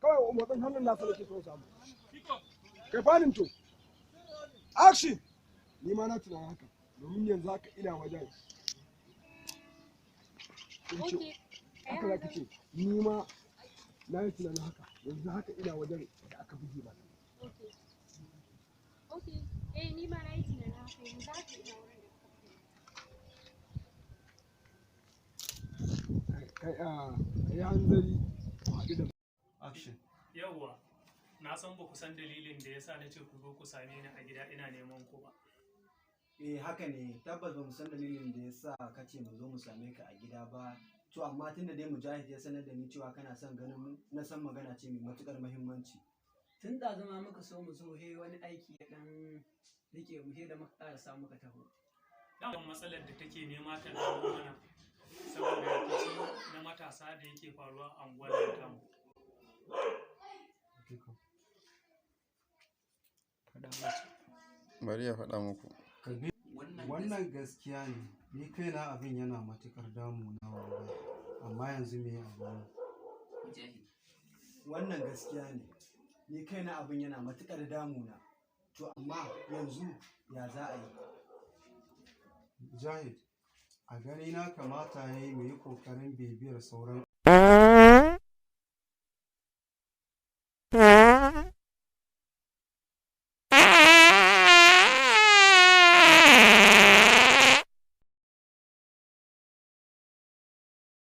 Kawai motsin hannun nasa nake so samu. Kai fanin to. Action! Ni ma na tunanin haka. Domin yanzu haka ina wajen. Okay. Haka za ka ce, ni ma na yi tunanin haka. Yanzu haka ina wajen da aka buge ba. Okay. Okay. Eh, ni ma na yi tunanin haka, yanzu haka ina wurin da aka buge. Kai a yi hanzari ku haɗu da Action. Yawwa, na san ba ku san dalilin da yasa na ce ku zo ku same ni a gida ina neman ku ba. Eh, haka ne, tabbas ba mu san dalilin da ya sa ka ce mu zo mu same ka a gida ba. To amma tunda dai Mujahid ya sanar da ni cewa kana son ganin mu, na san magana ce mai matukar muhimmanci. Tun da zama muka so mu zo, he wani aiki ya dan rike mu, he da muka ƙarasa muka taho. Daman matsalar da take nema ta dawo mana saboda rikici na matasa da yake faruwa a unguwar nan tamu. Pick up. Bari ya faɗa muku. Wannan gaskiya ne, ni kaina abin yana matuƙar damuna wallahi, amma yanzu me abin yi? Wannan gaskiya ne, ni kaina abin yana matukar damuna. To amma yanzu ya za a yi? Mujahid, a ganina kamata ya yi mu yi ƙoƙarin bibiyar sauran